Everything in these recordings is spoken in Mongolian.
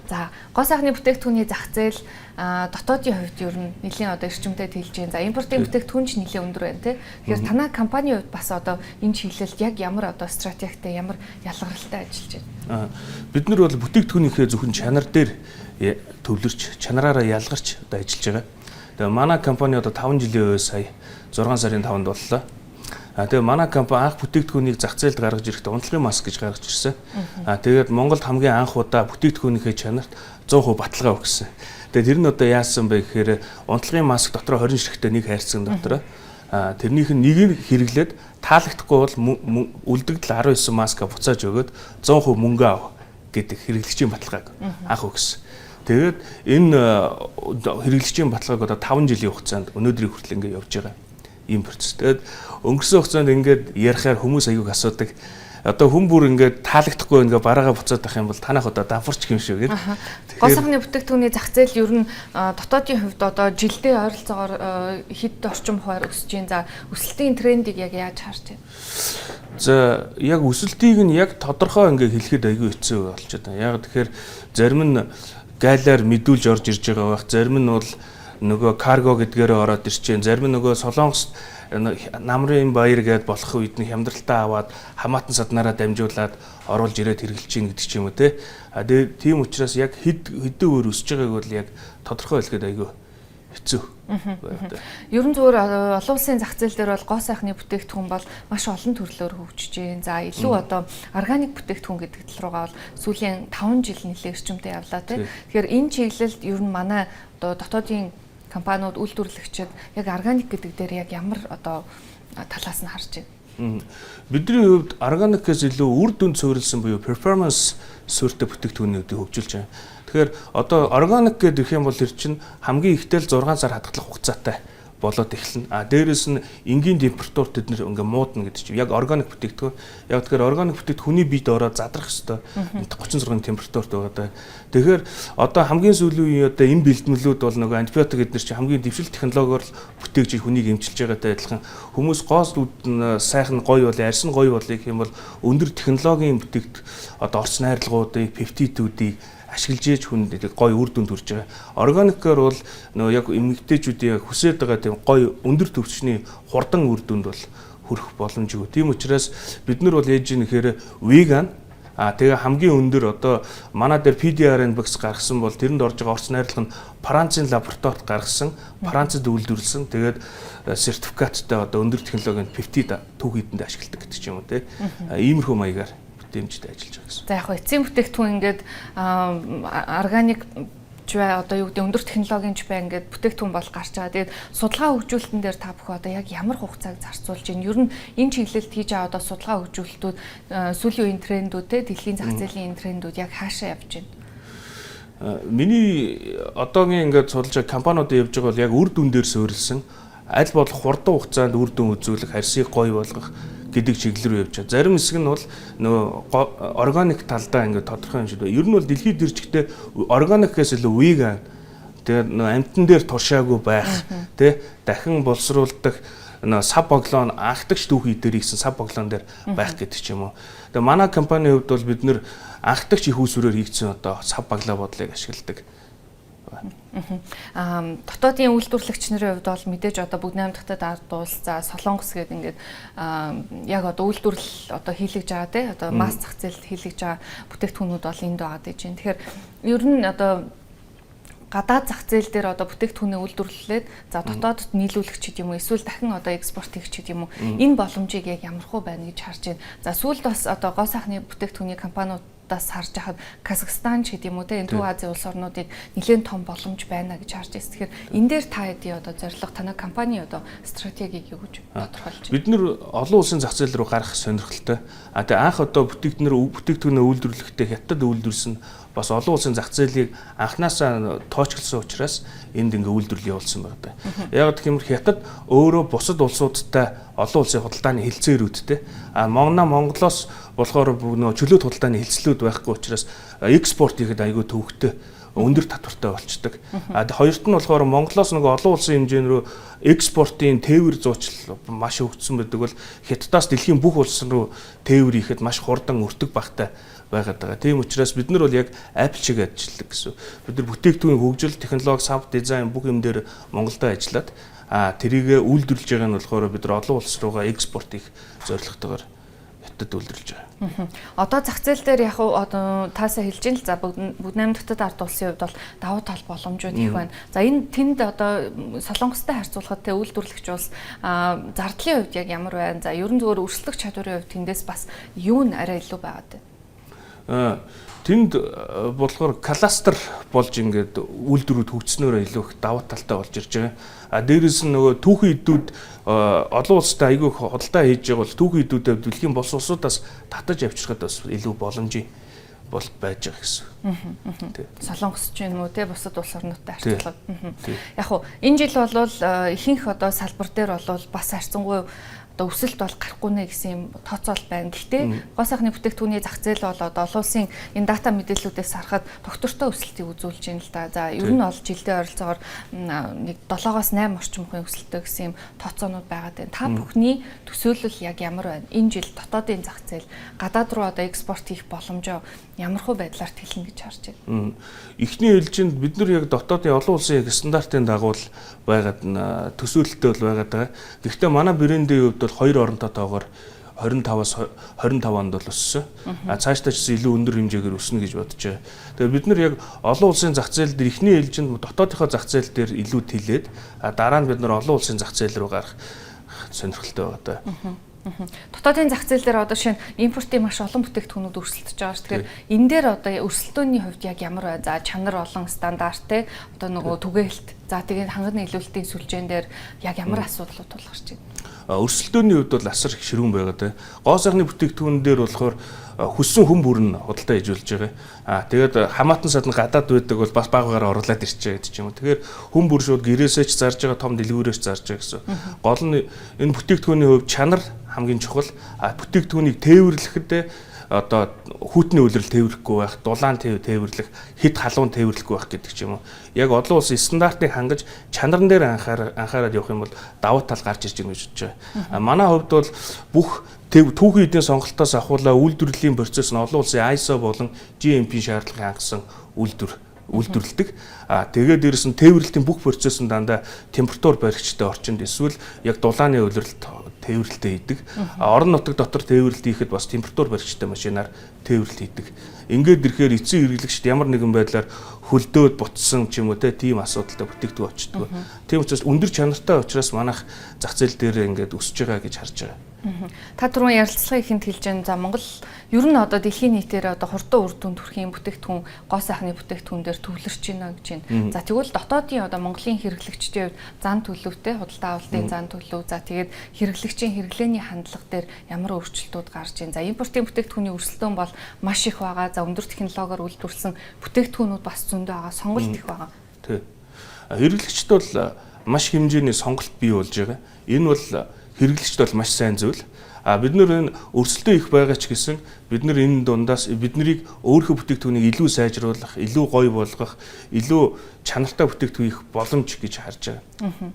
За, гоо сайхны бүтээгдэхүүний зах зээл дотоодын хувьд ер нь нэлийн одоо эрчимтэй тэлж байна. За, импортын бүтээгдэхүүн ч нэлээд өндөр байна тий. Тэгэхээр танай компанийн хувьд бас одоо энэ чиглэлд яг ямар одоо стратегтэй, ямар ялгаралтай ажиллаж байна? Бид нар бол бүтээгдэхүүнийхээ зөвхөн чанар дээр төвлөрч, чанараараа ялгарч одоо ажиллаж байгаа. Тэгээ манай компани одоо 5 жилийн үе сая 6 сарын 5-нд боллоо. Тэгээ манай компани анх бүтээгдэхүүнийг зах зээлд гаргаж ирэхдээ унтлагын маск гэж гаргаж ирсэн. Тэгээд Монголд хамгийн анх удаа бүтээгдэхүүнийхээ чанарт 100% баталгаа өгсөн. Тэгээд тэр нь одоо яасан бэ гэхээр унтлагын маск дотроо 20 ширхтээ нэг хайрцаг дотроо тэрнийх нь нэгийг хэрэглээд таалагдахгүй бол үлдэгдэл 19 маска буцааж өгөөд 100% мөнгө ав гэдэг хэрэглэгчийн баталгааг анх өгсөн. Тэгээд энэ хэрэглэгчийн баталгааг одоо 5 жилийн хугацаанд өнөөдрийн хүртэл ингээд явж байгаа ийм процесс. Тэгээд өнгөрсөн хугацаанд ингээд ярихаар хүмүүс аягүй асуудаг. Одоо хүн бүр ингээд таалагдахгүй ингээд бараагаа буцаад авах юм бол танах одоо давхарч юм шүү гэдэг. Гоо сайхны бүтээгдэхүүний зах зээл ер нь дотоодын хувьд одоо жилдээ ойролцоогоор хэд орчим хувиар өсөж байна. За, өсөлтийн трендийг яг яаж харж байна? За, яг өсөлтийг нь яг тодорхой ингээд хэлэхэд аягүй хэцүү болчиход байна. Яг тэгэхээр зарим нь гайлаар мэдүүлж орж ирж байгаа байх. Зарим нь бол нөгөө карго гэдгээрээ ороод ирж байна. Зарим нь нөгөө Солонгост намрын баяр гээд болох үед нь хямдралтаа аваад хамаатан саднараа дамжуулаад оруулж ирээд хэрэглэж чинь гэдэг ч юм уу те. А тэгээ тийм учраас яг хэд хэдэн өөр өсөж байгааг бол яг тодорхой хэлэхэд айгүй хэцүү. Ер нь зүгээр олон улсын зах зээл дээр бол гоо сайхны бүтээгдэхүүн бол маш олон төрлөөр хөгжиж байна. За, илүү одоо органик бүтээгдэхүүн гэдэг тал руугаа бол сүүлийн 5 жил нэлээд эрчимтэй явлаа тий. Тэгэхээр энэ чиглэлд ер нь манай одоо дотоодын компаниуд, үйлдвэрлэгчид яг органик гэдэг дээр яг ямар одоо талаас нь харж байна? Бидний хувьд органикээс илүү үр дүнд суурилсан буюу performance суурьтай бүтээгдэхүүнүүдийг хөгжүүлж байгаа. Тэгэхээр одоо органик гэдэг юм бол тэр чинь хамгийн ихтэй л 6 сар хадгалах хугацаатай болоод эхэлнэ. А дээрэс нь энгийн температурт тэд нэр ингээ муудна гэдэг чинь яг органик бүтээгдэхүүн. Яг тэгэхээр органик бүтээгдэхүүн хүний биед ороод задрах ёстой 36 температурт байгаа даа. Тэгэхээр одоо хамгийн сүүлийн үеийн одоо энэ бэлтгэлүүд бол нөгөө антибиотик эднэр чинь хамгийн дэвшил технологиор л бүтээгч хүнийг эмчилж байгаатай адилхан хүмүүс гоос сайхан гоё бол арьс нь гоё болъё гэх юм бол өндөр технологийн бүтээгт одоо орц найрлагуудыг, пептидүүдийг ашиглаж ээж хүнд гоё үр дүнд хүрч байгаа. Органикоор бол нөгөө яг эмэгтэйчүүдийн хүсэж байгаа тийм гоё өндөр түвшний хурдан үр дүнд бол хүрэх боломжгүй. Тийм учраас бид нар бол ээж нэхээр веган. Тэгээ хамгийн өндөр одоо манай дээр PDRN багс гаргасан бол тэрэнд орж байгаа орц найрлага нь Францын лабораторид гаргасан, Францад үйлдвэрлэсэн. Тэгээд сертификаттай одоо өндөр технологийн пептид түүх хийдэнд ашигладаг гэдэг ч юм уу те. Иймэрхүү маягаар бүтээмжтэй ажиллаж байгаа гэсэн. За, яг эцсийн бүтээгдэхүүн ингээд органик ч бай, одоо юу гэдэг, өндөр технологийн ч бай, ингээд бүтээгдэхүүн бол гарч байгаа. Тэгээд судалгаа хөгжүүлэлтэн дээр та бүхэн одоо яг ямар хугацааг зарцуулж байна? Ер нь энэ чиглэлд хийж байгаа одоо судалгаа хөгжүүлэлтүүд, сүүлийн үеийн трендүүд те, дэлхийн зах зээлийн энэ трендүүд яг хаашаа явж байна? Миний одоогийн ингээд судалж байгаа компаниудын явж байгаа бол яг үр дүн дээр суурилсан аль болох хурдан хугацаанд үр дүн үзүүлэх, арьсыг гоё болгох гэдэг чиглэл рүү явж байгаа. Зарим хэсэг нь бол нөгөө органик талдаа ингээд тодорхой юм шиг байна. Ер нь бол дэлхийд дэрчгтээ органикээс илүү веган, тэгээд нөгөө амтан дээр туршаагүй байх, тэ, дахин боловсруулдаг нөгөө сав боглоон, анхдагч түүхий дээр хийсэн сав боглоон дээр байх гэдэг ч юм уу. Тэгээ манай компанийн хувьд бол бид нэр анхдагч их усүрээр хийгдсэн одоо сав баглаа бодлыг ашигладаг. Дотоодын үйлдвэрлэгч нарын хувьд бол мэдээж одоо бүгд найрамдахтай дардуул, за, Солонгос гэдэг ингээд яг одоо үйлдвэрлэл одоо хийлгэж байгаа те, одоо масс зах зээлд хийлгэж байгаа бүтээгдэхүүнүүд бол энд байгаа гэж байна. Тэгэхээр ер нь одоо гадаад зах зээл дээр одоо бүтээгдэхүүнээ үйлдвэрлэлээд, за, дотоодод нийлүүлэх ч гэдэм юм уу, эсвэл дахин одоо экспорт хийх ч гэдэм юм уу, энэ боломжийг яг ямархуу байна гэж харж байна? За, сүүлд бас одоо гоо сайхны бүтээгдэхүүний компаниудаас харж хахад Казахстан ч гэдэм юм уу те, энэ Төв Азийн улс орнуудыг нэлээд том боломж байна гэж харж байна. Тэгэхээр энэ дээр та хэдий одоо зорилго, танай компани одоо стратегийг юу гэж тодорхойлж байна? Бид нэр олон улсын зах зээл рүү гарах сонирхолтой. А тэгээ анх одоо бүтээгдэхүүнээ үйлдвэрлэхдээ Хятад үйлдвэрлэсэн, бас олон улсын зах зээлийг анханасаа тоочглосон учраас энд ингээ үйлдвэрлэл явуулсан байна даа. Яг гэх юм бол Хятад өөрөө бусад улсуудтай олон улсын худалдааны хэлцээрүүдтэй. А Монголоос болохоор нөгөө чөлөөт худалдааны хэлцлүүд байхгүй учраас экспорт хийхэд айгүй төвөгтэй Өндөр татвартай болчдөг. А хоёрт нь болохоор Монголоос нөгөө олон улсын хэмжээнд рүү экспортын тээвэр зуучлал маш хөгжсөн байдаг бол Хятадаас дэлхийн бүх улс руу тээвэр хийхэд маш хурдан өртөг багтай байгаад байгаа. Тийм учраас бид нар бол яг Apple шиг ажилладаг гэсэн. Бид нар бүтээгдэхүүн хөгжил, технологи, сав, дизайн бүх юм дээр Монголдо ажиллаад тэрийг үйлдвэрлэж байгаа нь болохоор бид нар олон улс руугаа экспорт хийх зорилготойгоор Хятад үйлдвэрлэж байгаа. Одоо зах зээл дээр яг одоо таасаа хэлж ин л за бүгд 8 дотоод ард улсын хувьд бол давуу тал боломжууд их байна. За энэ тэнд одоо Солонгостой харьцуулахад те үйлдвэрлэгч улс зардлын хувьд яг ямар байна? За ерөн зүгээр өрсөлдөх чадварын хувьд тэндээс бас юу нь арай илүү байгаад байна? Тэнд болохоор кластер болж ингээд үйлдвэрүүд хөгжснөөрөө илүү их давуу талтай болж ирж байгаа. А дээрэс нь нөгөө түүхэн эдүүд олон улстай айгүй худалдаа хийж байгаа бол түүхэн эдүүдээ дэлхийн бус улсуудаас татаж авчирхад бас илүү боломжийн бол байж байгаа гэсэн. Солонгос ч юм уу те бусад улс орнуудтай харьцуулахад. Яг хуу энэ жил бол ихэнх одоо салбар дээр бол бас харьцангуй одоо өсөлт бол гарахгүй нэ гэсэн юм тооцоол байна. Гэхдээ гоо сайхны бүтээгдэхүүний зах зээл бол одоо олон улсын энэ дата мэдээллүүдээс харахад тогтвортой өсөлтийг үзүүлж байна л да. За ер нь бол жилдээ ойролцоогоор нэг 7-оос 8 орчим хувийн өсөлттэй гэсэн юм тооцоонууд байгаад байна. Та бүхний төсөөлөл яг ямар байна? Энэ жил дотоодын зах зээл гадаад руу одоо экспорт хийх боломжоо ямархуу байдлаар тэлнэ гэж харж байна? Эхний ээлжинд бид нар яг дотоодын олон улсын яг стандартын дагуу байгаад төсөөлөлттэй бол байгаад байгаа. Гэхдээ манай брендийн хувьд бол хоёр оронтой тоогоор 25-аас 25 онд бол өссөн. А цаашдаа ч гэсэн илүү өндөр хэмжээгээр өснө гэж бодож байгаа. Тэгэхээр бид нар яг олон улсын зах зээл дээр эхний ээлжинд дотоодынхоо зах зээл дээр илүү тэлээд, дараа нь бид нар олон улсын зах зээл рүү гарах сонирхолтой байгаа даа. Дотоодын зах зээл дээр одоо шинэ импортын маш олон бүтээгдэхүүнүүд өрсөлдөж байгаа ш. Тэгэхээр энэ дээр одоо өрсөлдөөний хувьд яг ямар бай? За чанар болон стандарт те одоо нөгөө түгээлт. За тэгээд ханган нийлүүлэлтийн сүлжээн дээр яг ямар асуудлууд тулгарч байна? Өрсөлдөөний хувьд бол асар их ширүүн байгаа те. Гоо сайхны бүтээгдэхүүн дээр болохоор хүссэн хүн бүр нь худалдаа хийж болж байгаа. Тэгээд хамаатан садан гадаад байдаг бол бас баг багаар оруулаад ирчээ гэдэг ч юм уу. Тэгэхээр хүн бүр шууд гэрээсээ ч зарж байгаа, том дэлгүүрээс зарж байгаа гэсэн. Гол нь энэ бүтээгдэхүүний хувьд чанар хамгийн чухал. Бүтээгдэхүүнийг тээвэрлэхэд одоо хүүтний улирал тээвэрлэхгүй байх, дулаан тээвэрлэх, хэд халуун тээвэрлэхгүй байх гэдэг ч юм уу. Яг олон улсын стандартыг хангаж чанарн дээр анхаарал явах юм бол давуу тал гарч ирж байгаа гэж бодож байгаа. Манай хувьд бол бүх түүхэн эдийн сонголтоос ахуулаа үйлдвэрлэлийн процесс нь олон улсын ISO болон GMP шаардлагыг хангасан үйлдвэрлэдэг. Тэгээд дээрэс нь тээвэрлэлтийн бүх процесс нь дандаа температур баригчтай орчинд эсвэл яг дулааны улиралд тээвэрлэлтээ хийдэг. Орон нутаг дотор тээвэрлэлт хийхэд бас температур баригчтай машинаар тээвэрлэлт хийдэг. Ингээд ирэхээр эцсийн хэрэглэгчд ямар нэгэн байдлаар хөлдөөд бутсан ч юм уу тийм асуудалтай бүтээгдэхүүн очдөг. Тийм учраас өндөр чанартай учраас манайх зах зээл дээр ингээд өсөж байгаа гэж харж байгаа. Та түрүүн ярилцлагын эхэнд хэлж байна. За Монгол ер нь одоо дэлхийн нийтээр одоо хурдан үр дүн төрхийн бүтээгдэхүүн, гоо сайхны бүтээгдэхүүн дээр төвлөрч байна гэж байна. За тэгвэл дотоодын одоо Монголын хэрэглэгчдийн хувьд зан төлөвтэй худалдаа авалтын зан төлөв, за тэгээд хэрэглэгчийн хэрэглээний хандлага дээр ямар өөрчлөлтүүд гарч байна. За импортын бүтээгдэхүүний өрсөлдөөн бол маш их байгаа. За өндөр технологиор үйлдвэрлэсэн бүтээгдэхүүнүүд бас зөндөө байгаа. Сонголт их байгаа. Тий. Хэрэглэгчд бол маш хэмжээний сонголт бий болж байгаа. Энэ бол хэрэглэгчд бол маш сайн зүйл. Бид нар энэ өрсөлдөөн их байгаа ч гэсэн бид нар энэ дундаас биднийг өөрийнхөө бүтээгдэхүүнийг илүү сайжруулах, илүү гоё болгох, илүү чанартай бүтээгдэхүүн хийх боломж гэж харж байгаа.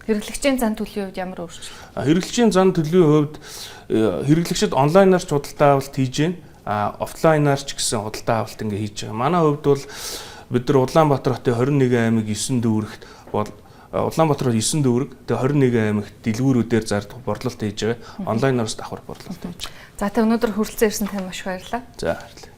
Хэрэглэгчийн зан төлөвийн хувьд ямар өөрчлөлт? Хэрэглэгчийн зан төлөвийн хувьд хэрэглэгчид онлайнаар ч худалдаа авалт хийж байна. Офлайнаар ч гэсэн худалдаа авалт ингээ хийж байгаа. Манай хувьд бол бид нар Улаанбаатар хотын 21 аймаг 9 дүүрэгт бол Улаанбаатар 9 дүүрэг, тэгээ 21 аймагт дэлгүүрүүдээр зардах борлуулалт хийж байгаа. Онлайноор давхар борлуулалт хийж байгаа. За тэг өнөөдөр хүрэлцэн ирсэн танд маш их баярлалаа. За баярлалаа.